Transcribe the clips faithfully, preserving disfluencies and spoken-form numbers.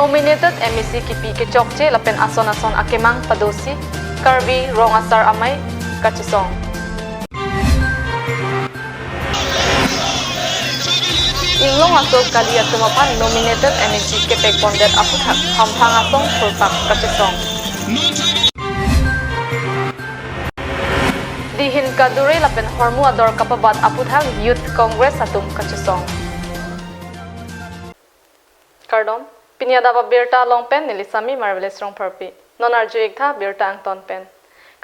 Nominated M A C kipi kechokche lapen ason ason akemang padosi Karbi Rong Asar Amei kachesong. Inglong aso kali atum aphan nominated M A C kepekpondet aphuthak hamphang asong thurpak kachesong. Dihin kadure lapen hormu ador kapabat aphuthak Youth Congress atum kachesong. Kardom, pini adap abirta along pen neli Sami Marvelous Rongpharpi. Non arju-ik tha birta angton pen.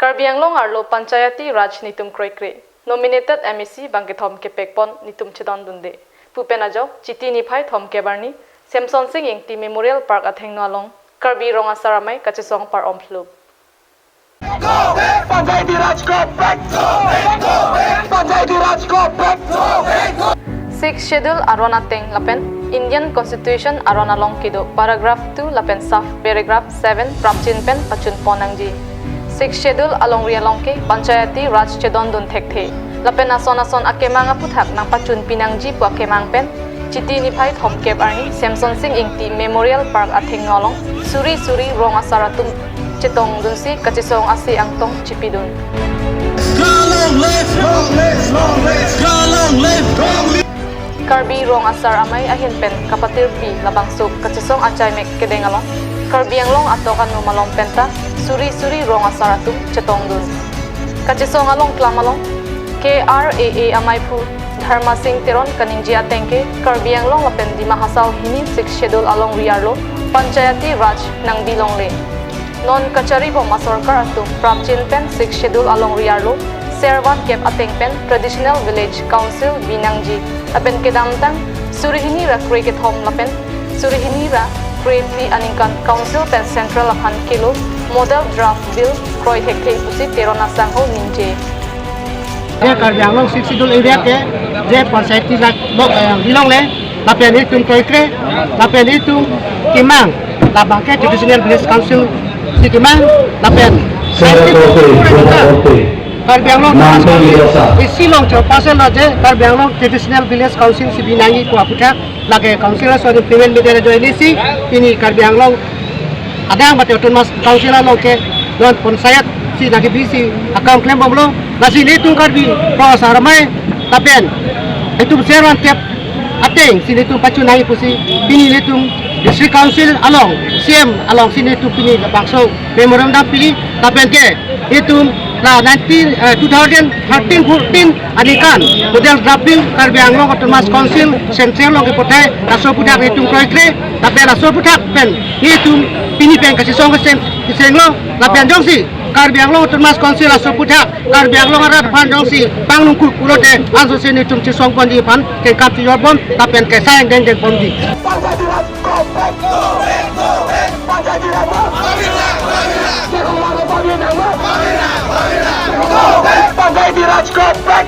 Karbi Anglong arlo Panchayati Raj nitum kroikre, nominated M A C bangkethom kepekpon nitum chedondunde pu pen ajok Chiti niphai thomkep arni Semsonsing Ingti Memorial Park athengno along Karbi Rong Asar Amei kachesong par-om phlup. Panchayati Raj ko back! Panchayati Raj ko back! Sixth Schedule aron ateng lapen Indian Constitution aron along kedo paragraph two lapen sub paragraph seven prapjin pen pachunpon nangji. Sixth Schedule alongri along ke Panchayati Raj chedondun thekthe lapen ason ason akemang aphuthak nangpachunpi nangji pu akemang pen Chiti niphai thomkep arni Semsonsing Ingti Memorial Park athengno along suri suri rong asar atum chetongdunsi kachesong ase angtong chipidun. Long live, long live, long live, long live, long live. Karbi Rong Asar Amei ahin pen kapatirpi labangso kachesong achaimek kedeng along Karbi Anglong atok anu malom penta suri suri rong asar atum chetongdun. Kachesong along klam along K R A A amaiphu Dharma Sing Teron kaningje ateng ke Karbi Anglong lapen Dima Hasao hini Sixth Schedule alongri arlo Panchayati Raj nangbilongle. Non kacharibom asorkar atum prapjin pen Sixth Schedule alongri arlo ser van kep ateng pen Traditional Village Council bi nangji lapen kedamtang suri hini ra krekethom lapen suri hini ra krephli aningkan Council pen Central aphan kelo Model Draft Bill kroi thekthe pusi Teron asangho ningje. Je Karbi Anglong Sixth Schedule area ke je Panchayati Raj block, eh, bilongle, lapen itum kroikre, lapen itum kemang, labang ke Traditional Village Council si kemang, lapen Karbi Anglong Autonomous Council isi along chairperson lo je Karbi Anglong Traditional Village Council si binangji pu aphuthak lake Council aso implement media ajoine si pini Karbi Anglong adang mate Autonomous Council along ke non panchayat si nangkebi si akam klembomlo, lasi nelitum Karbi Rong Asar Amei lapen itum ser van kep ateng si nelitum pachun nangji pusi pini nelitum District Council along C M along si nelitum pini bangso memorandum pili lapen ke itum la nineteen, eh, two thousand thirteen fourteen aningkan Model Draft Bill Karbi Anglong Autonomous Council Central along kepathai laso aphuthak itum kroikre, lapen laso aphuthak pen itum pini pen kachesong kecheng, kechenglo, lapen jongsi Karbi Anglong Autonomous Council laso aphuthak Karbi Anglong arat aphan jongsi pangnungkuk pulote ansose nelitum chesongponji aphan kengkap chijorbom lapen kesang dengdengponji. Panchayati Raj ko back!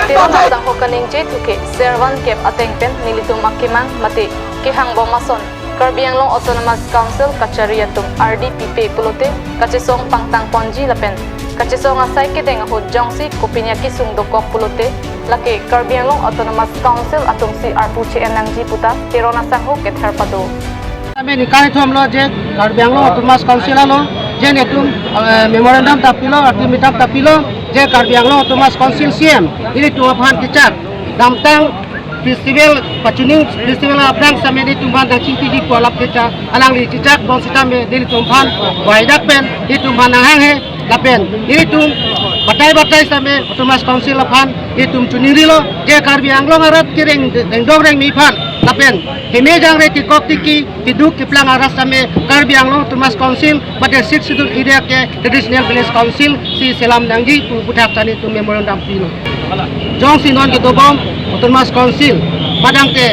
Teron asangho kaningje thu ke ser van kep ateng pen nelitum akemang mate kehangbom ason Karbi Anglong Autonomous Council kachari atum ardi pipe pulote kachesong pangtangponji lapen kachesong asai kedeng ahut jongsi kopine akesung dokok pulote lake Karbi Anglong Autonomous Council atum si arpu che-en nangji puta Teron asangho kether pado. Kami ni kari thom lo je Karbi Anglong Autonomous Council along je nelitum, eh, memorandum ta pilo, ultimatum ta pilo je Karbi Anglong Autonomous Council C M nelitum aphan kechak damtang festival, pachuning festival aphrang sitame nelitum aphan nangchingkiji pu alap kechak alangli chechakbom sitame nelitum aphan waidak pen nelitum aphan nanghanghe lapen nelitum batai batai sitame Autonomous Council aphan nelitum chuningrilo je Karbi Anglong arat kereng dengdong rengme aphan lapen heme jangre kekok tiki keduk keplang arat sitame Karbi Anglong Autonomous Council mate Sixth Schedule area ke Traditional Village Council si selam nangji pu aphuthak ta nelitum memorandum pilo. Jongsi non kedobom Autonomous Council padangte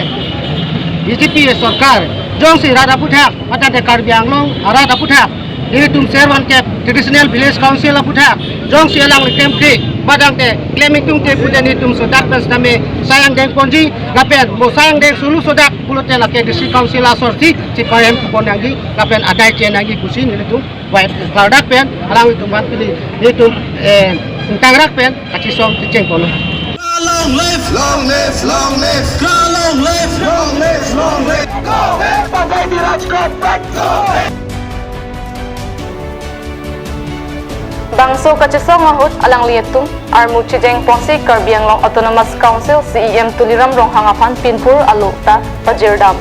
B J P sorkar jongsi rat aphuthak padangte Karbi Anglong arat aphuthak nelitum ser van kep Traditional Village Council aphuthak jongsi alangli klemkle padangte klem ingtungte pute nelitum sodak pen sitame sayang dengponji lapen mo sayang deng sulu sodak pulote lake District Council asor si chepahem pon nangji lapen adai che-en nangji pusi nelitum bai klardak pen alanglitum aphan pini nelitum, eh, ingtangrak pen kachesong kechengponlo. Long live! Long live! Long live! Long live! Long live! Long live! Go back! Go back! Bangso kachesong ahut alangli atum armu chejeng ponsi Karbi Anglong Autonomous Council C E M Tuliram Ronghang aphan pinpur alo ta pajirdam.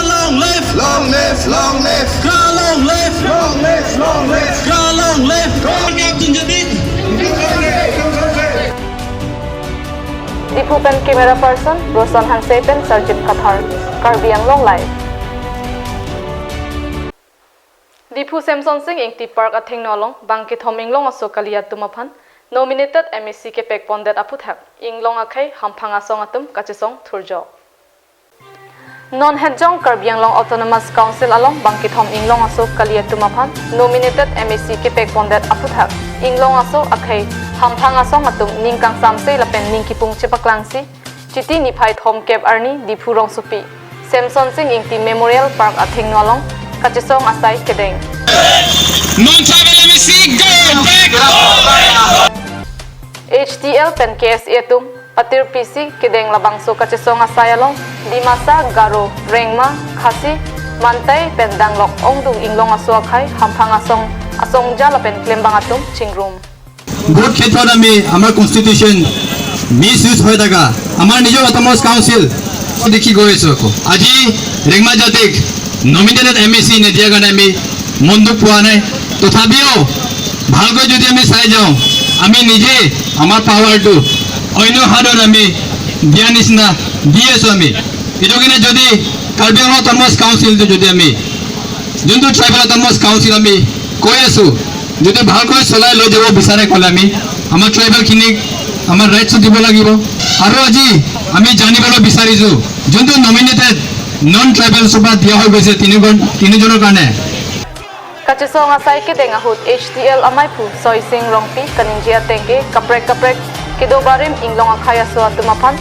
Long live! Long live! Long live! Long live! Long live! Long live! Long live! Diphu pen camera person Roson Hanse pen Sarjit Kathar, Karbi Anglong Live. Diphu Semsonsing Ingti Park athengno along bang kethom Inglong aso kali atum aphan nominated M A C kepek pondet aphuthak Inglong akhei hamphang asong atum kachesong thurjo. Non hetjong Karbi Anglong Autonomous Council along bang kethom Inglong aso kali atum aphan nominated M A C kepek pondet aphuthak Inglong aso akhei hamphang asong atum ning kangsamse lapen ning kipung chepaklangsi Chiti niphai thomkep arni Diphu rongsopi Semsonsing Ingti Memorial Park athengno along kachesong asai kedeng. Non-tribal M A C, go back home! H T L pen K S A atum patirpisi kedeng labangso kachesong asai along Dimasa, Garo, Rengma, Khasi, Mantai pen danglok ongdung Inglong aso akhei hamphang asong asongja lapen klembang atum chingrum. বহুত ক্ষেত্ৰত আমি আমাৰ কনষ্টিটিউচন মিছ ইউজ হৈ থকা আমাৰ নিজৰ autonomous council দেখি গৈ আছো। আকৌ আজি ৰেংমা জাতিক নমিনেটেড এম এ চি নিদিয়াৰ কাৰণে আমি মন দুখ পোৱা নাই। তথাপিও ভালকৈ যদি আমি চাই যাওঁ, আমি নিজে আমাৰ পাৱাৰটো অন্য হাতত আমি দিয়া নিচিনা দি আছো আমি। এইটো কাৰণে যদি কাৰ্বি আংলং অট'নমাছ কাউন্সিলটো যদি আমি যোনটো ট্ৰাইবেল অট'নমাছ কাউন্সিল আমি কৈ আছো, যদি ভালকৈ চলাই লৈ যাব বিচাৰে ক'লে আমি আমাৰ ট্ৰাইবেলখিনিক আমাৰ ৰাইটছ দিব লাগিব। আৰু আজি আমি জানিবলৈ বিচাৰিছো, যোনটো নমিনেটেড নন ট্ৰাইবেলছৰ পৰা দিয়া হৈ গৈছে তিনিজন, তিনিজনৰ কাৰণে। Kachesong asai kedeng ahut H T L amaiphu Soising Rongpi kaningje ateng ke kaprek kaprek kedo barim Inglong akhei aso atum aphan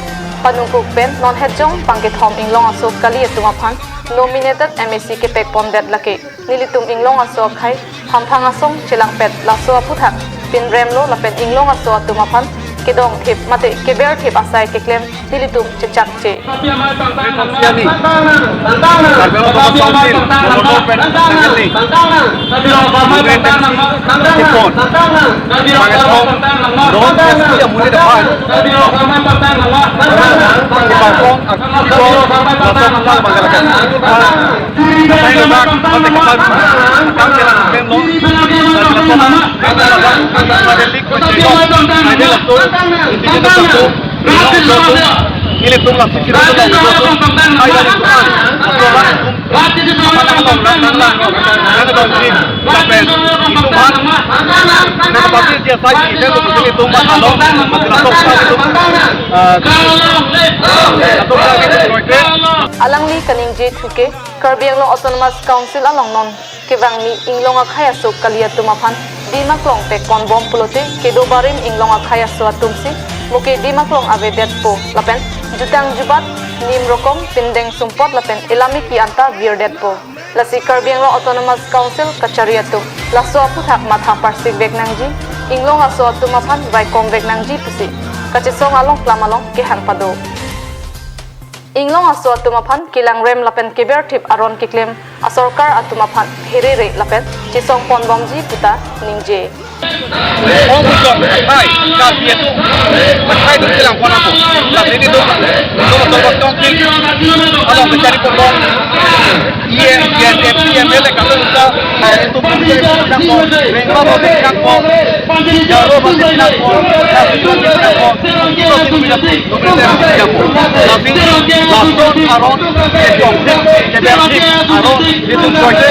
panungkuk pen non hetjong bang kethom Inglong aso kali atum aphan nominated M A C kepek pondet lake nelitum Inglong aso akhei hamphang asong chelangpet laso aphuthak pinremlo lapen Inglong aso atum aphan kedongthip mate keberthip asai keklem nelitum chechakche. Kami, Karbi Anglong Autonomous Council, November pen tanggal ni, November pen tipon, Karbi Anglong, non S T amonit aphan, Karbi Anglong, Karbi Anglong, Karbi Anglong, Karbi Anglong, Karbi Anglong, Alangli kaningje thuke Karbi Anglong Autonomous Council along non kevangmi Inglong akhei aso kali atum aphan Dimaklong pekponbom pulote kedo barim Inglong akhei aso atumsi muke Dimaklong avedetpo lapen jutang jubat nim rokom pindeng sumpot lapen elamiki anta virdetpo. Lasi Karbi Anglong Autonomous Council kachari atum laso aphuthak matha parsikvek nangji, Inglong aso atum aphan vaikomvek nangji pusi kachesong along klam along kehang pado. Inglong aso atum aphan kelangrem lapen keberthip aron keklem asorkar atum aphan pherere lapen chesongponbomji puta ningje. Ong ujok akhei, Karbi atum akhei atum chelangpon ako. Lasi nelitum, nelitum tong tong along kachariponbom. E M, E M, E M L A katum ta, eh, itum pun nangpo, Rengma bom nangpo, Garo bom nangpo, Khasi bom nangpo, itum pun nangpo. Lason aron, aron, nelitum join, lason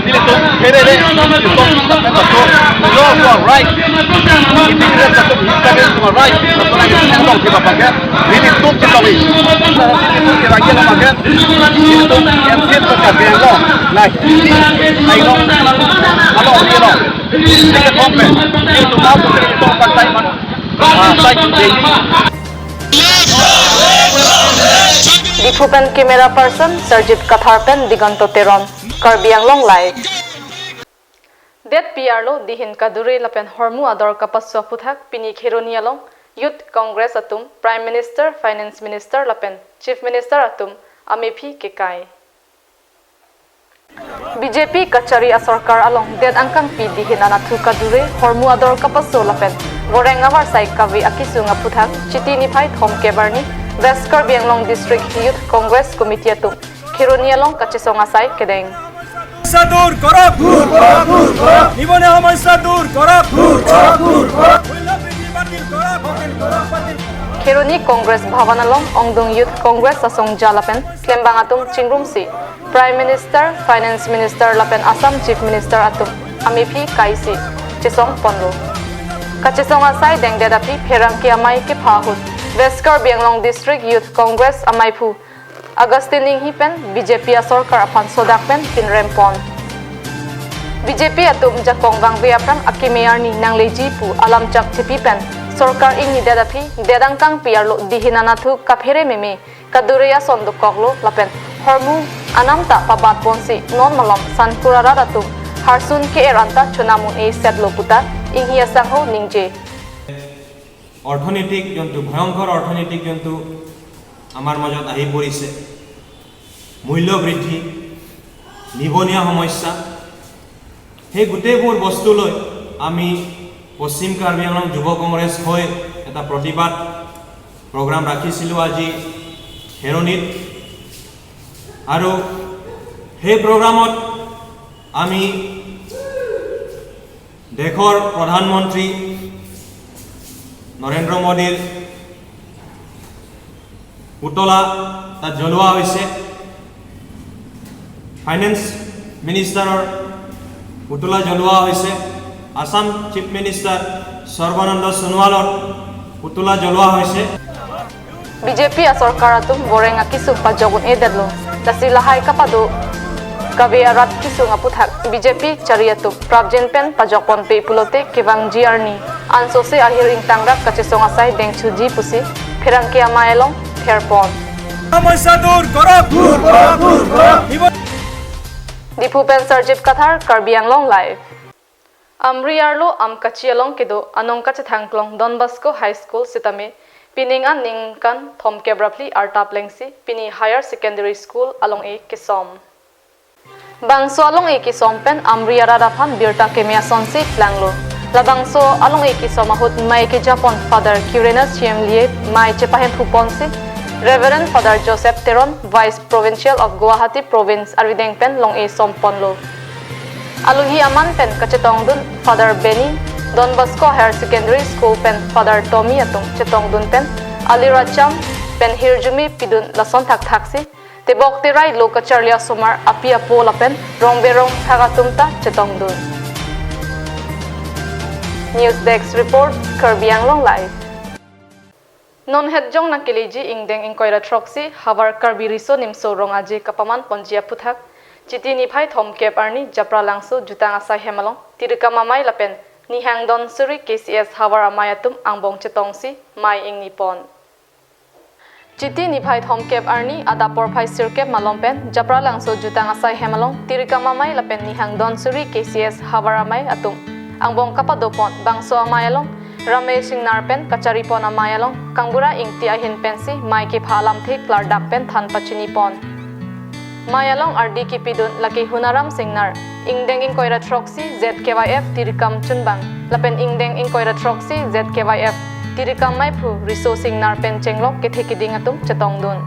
Nelitum pherere, nelitum, you know, you are right. Nelitum pherere, nelitum, you are right. Nelitum pherere, nelitum, you are right. Lagi lo makan, itu M P F ke Karbi Anglong, nah, ini, nah, ini, halo, ini lo, ini ke pompe, ini tuh mau tuh, ini tuh pantai mana, ah, saya jadi. Diphu pen camera person Sarjit Kathar pen Diganto Teron, Karbi Anglong Live. Detpi arlo dihin kadure lapen hormu ador kapaso aphuthak pini Kheroni along Youth Congress atum Prime Minister, Finance Minister lapen Chief Minister atum amephi kekai. B J P kachari asorkar along det angkangpi dihin anatthu kadure hormu ador kapaso lapen goreng avarsai kave akesung aphuthak Chiti niphai thomkep arni West Karbi Anglong District Youth Congress Committee atum Kheroni along kachesong asai kedeng. সমস্যা দূৰ কৰক, দূৰ কৰক, দূৰ কৰক। নিবনুৱা সমস্যা দূৰ কৰক, দূৰ কৰক, দূৰ কৰক। মূল্য বৃদ্ধি বাতিল কৰক, বাতিল কৰক, বাতিল কৰক। Kheroni Congress Bhavan along ongdung Youth Congress asongja lapen klembang atum chingrumsi Prime Minister, Finance Minister lapen Assam Chief Minister atum amephi kaisi chesong ponlo. Kachesong asai dengdet aphi pherangke amei kepha ahut West Karbi Anglong District Youth Congress ameiphu Augustine Inghi pen B J P asorkar aphan sodak pen pinrem pon. B J P atum jakong vangve aphrang akeme arni nangleji pu alamchak chepi pen sorkar ingnidet aphi det angkangpi arlo dihin anatthu kaphere meme kadure ason dokoklo lapen hormu anam ta pabat ponsi non malom Sankur arat atum harsun ke-er anta chonam un-e setlo puta Inghi asangho ningje. অৰ্থনৈতিক যোনটো ভয়ংকৰ অৰ্থনৈতিক যোনটো আমাৰ মাজত আহি পৰিছে, মূল্য বৃদ্ধি, নিবনুৱা সমস্যা, সেই গোটেইবোৰ বস্তু লৈ আমি পশ্চিম কাৰ্বি আংলং যুৱ কংগ্ৰেছ হৈ এটা প্ৰতিবাদ প্ৰগ্ৰাম ৰাখিছিলোঁ আজি খেৰণিত। আৰু সেই প্ৰগ্ৰামত আমি দেশৰ প্ৰধানমন্ত্ৰী নৰেন্দ্ৰ মোদীৰ পুতলা তাত জ্বলোৱা হৈছে, ফাইনেন্স মিনিষ্টাৰৰ পুতলা জ্বলোৱা হৈছে, আছাম চিফ মিনিষ্টাৰ সৰ্বানন্দ সোণোৱালৰ পুতলা জ্বলোৱা হৈছে। B J P asorkar atum boreng akesung pajok un-edetlo. Lasi lahai kapado kave arat kesung aphuthak B J P chari atum prapjin pen pajok ponpe pulote kevangji arni ansose ahir ingtangrap kachesong asai dengthuji pusi pherangke amei along therpon. সমস্যা দূৰ কৰক, দূৰ কৰক, দূৰ কৰক। Diphu pen Sarjit Kathar, Karbi Anglong Live. Amri arlo Amkachi along kedo anong kachethang klong Don Bosco High School sitame pining an ningkan thomkep ra phli arta plengsi pini Higher Secondary School along-e kesom. Bangso along-e kesom pen Amri arat aphan birta keme asonsi planglo. Labangso along-e kesom ahut mei kejapon Father Quirinus Chiemlie mei chepahemphu ponsi Reverend Father Joseph Teron, Vice Provincial of Guwahati Province arideng pen long-e som ponlo. Alohi aman pen kachetongdun Father Benny, Don Bosco Higher Secondary School pen Father Tommy atum chetongdun pen ali racham pen hirjume pidun lason thakthaksi tebok terai lo kacharli asomar api apo lapen rong berong thak atum ta chetongdun. News Desk Report, Karbi Anglong Live. Non hetjong nangkeleji ingdeng ingkoi ra throksi havar Karbi Riso Nimso Rong Aje kapaman ponji aphuthak Chiti niphai thomkep arni Japralangso Jutang Asai hem along Tirikam Amei lapen Nihang Donsuri K C S havar amei atum angbong chetongsi mei ingni pon. Chiti niphai thomkep arni adap porphai sirkep malom pen Japralangso Jutang Asai hem along Tirikam Amei lapen Nihang Donsuri K C S havar amei atum angbong kapado pon. Bangso amei along Ramesh Singnar pen kachari pon amei along Kangbura Ingti ahin pensi mei kepha alamthe klardak pen than pachini pon. Mei along ardi kipidun lake Hunaram Singnar, ingdeng ingkoi ra throksi Z K Y F Tirikam Chunbang lapen ingdeng ingkoi ra throksi Z K Y F Tirikam meiphu Riso Singnar pen chenglok kethe keding atum chetongdun.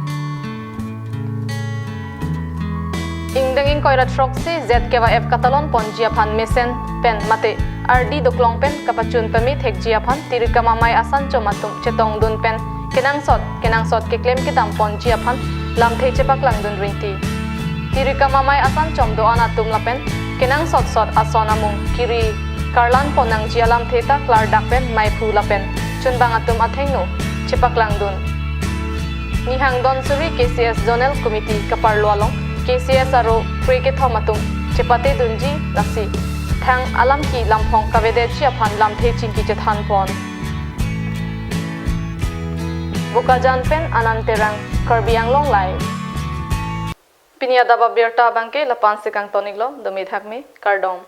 Ingdeng ingkoi ra throksi Z K Y F katalon ponji aphan mesen pen mate ardi doklong pen kapachun pame thekji aphan Tirikam Amei asanchom atum chetongdun pen kenangsot kenangsot keklem kedam ponji aphan lamthe chepaklangdun rinti. Tirikam Amei asanchom do-an atum lapen kenangsot sot ason amung kiri karlan pon nangji alamthe ta klardak pen meiphu lapen chunbang atum athengno chepaklangdun. Nihang don suri K C S Zonal Committee kaparlo along K C S aro krekethom atum chepate dunji, lasi thang alam ki lamphong kavedetji aphan lamthe chingki chethan pon. Bokajan pen Anand Terang, Karbi Anglong Live. Pini adap abirta abangke lapu-an si kangton-iklo, dome thakme, kardom.